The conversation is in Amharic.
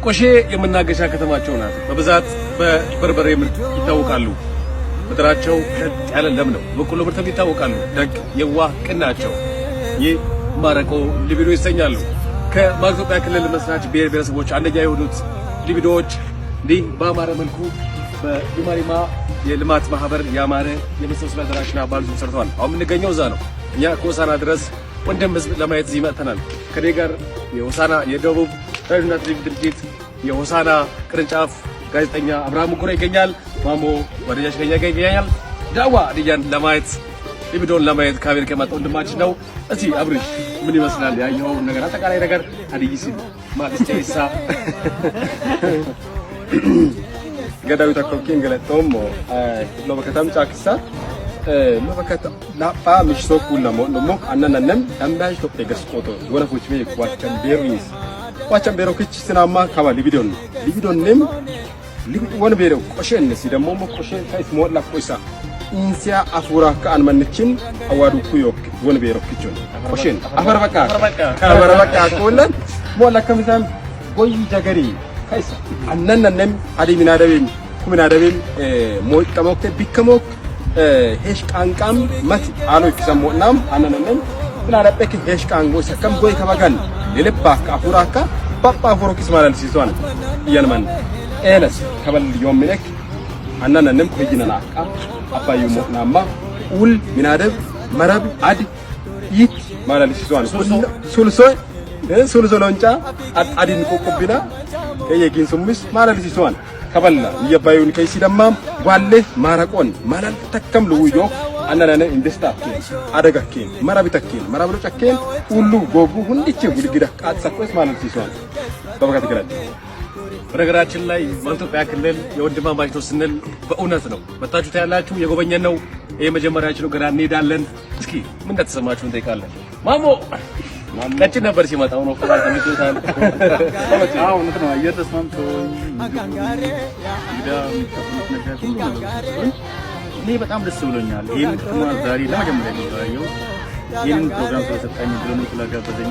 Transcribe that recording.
ቆሼ የመናገሻ ከተማቸው ናት። በብዛት በበርበሬ ምርት ይታወቃሉ። ምድራቸው ለጥ ያለ ለም ነው። በቆሎ ምርትም ይታወቃሉ። ደግ፣ የዋህ፣ ቅን ናቸው። ይህ ማረቆ ሊቢዶ ይሰኛሉ። ከማዕከላዊ ኢትዮጵያ ክልል መስራች ብሔር ብሔረሰቦች አንደኛ የሆኑት ሊቢዶዎች እንዲህ በአማረ መልኩ በሊማሊማ የልማት ማህበር ያማረ የመሰብሰቢያ አዳራሽና ባልዙም ሰርተዋል። አሁን የምንገኘው እዛ ነው። እኛ ከሆሳና ድረስ ወንድም ህዝብ ለማየት እዚህ መጥተናል። ከኔ ጋር የሆሳና የደቡብ ራዲዮና ቴሌቪዥን ድርጅት የሆሳና ቅርንጫፍ ጋዜጠኛ አብርሃም ጉራ ይገኛል። ማሞ ጓደኛችን ከኛ ጋር ይገኛል። ዳዋ ሀዲያን ለማየት፣ ሊቢዶን ለማየት ከአሜሪካ የመጣ ወንድማችን ነው። እስቲ አብርሽ፣ ምን ይመስላል ያየኸው ነገር፣ አጠቃላይ ነገር ሀዲይሲ ማቅስጫ? ገዳዊ takkokin galatoomo lobakatam caakisa lobakata lapha mishiso kullamo domo annananem dambash toppe gasqoto wona fuchme wachan beruis wachan bero kich sinama kaba libidon libidon won bero qoshen si ደሞ ቆሸ ካይስ ሞላ ቆይሳ ኢንሲያ አፉራ ከአን መንችን አዋዱ ኩዮክ ወን ቤሮ ክቹን ቆሸን አፈር በቃ አፈር በቃ ኩለን ሞላ ከሚሳም ጎይ ጀገሪ kaisa annannanem adi minadabin kuminadabin moixxamokke bikkamok hesh qanqam mati alo ikkisammo'nam annannanem minadaphek hesh qango isakkam goy kabagan lelebbakka afurakka bapha afuro kis malalsiisuan iyanman eelas kabal yomminek annannanem koyinanaaqqa abbayu mo'namma ul minadab marab adi it malalsiisuan sulso sulso lonca adin qoqqobbina ከየጊን ሱምስ ማላልሲሷን ከበላ የባዩን ከይሲ ደማም ጓሌ ማረቆን ማላል ተከም ልውዮ አናናነ ኢንቨስታኬን አደጋኬን መራቢተኬን መራብሎጨኬን ሁሉ ጎጉ ሁንዲቼ ጉድግዳ ቃጥሰቆስ ማላልሲሷን በበካት ገለጥ። በነገራችን ላይ በኢትዮጵያ ክልል የወንድማማች ነው ስንል በእውነት ነው። መታችሁ ታያላችሁ፣ የጎበኘን ነው። ይሄ መጀመሪያችን ነው። ገና እንሄዳለን። እስኪ ምን እንደተሰማችሁ እንጠይቃለን። ማሞ ቀጭን ነበር ሲመጣ ነው ተመችቶታል። አዎ፣ እውነት ነው። አየር ተስማምቶኝ፣ እንግዳ የሚቀበሉት ነገር ሁሉ ነገር እኔ በጣም ደስ ብሎኛል። ይህን ከተማ ዛሬ ለመጀመሪያ ጊዜ ያየሁት፣ ይህንን ፕሮግራም ስለሰጣኝ፣ ድሎን ስለጋበዘኝ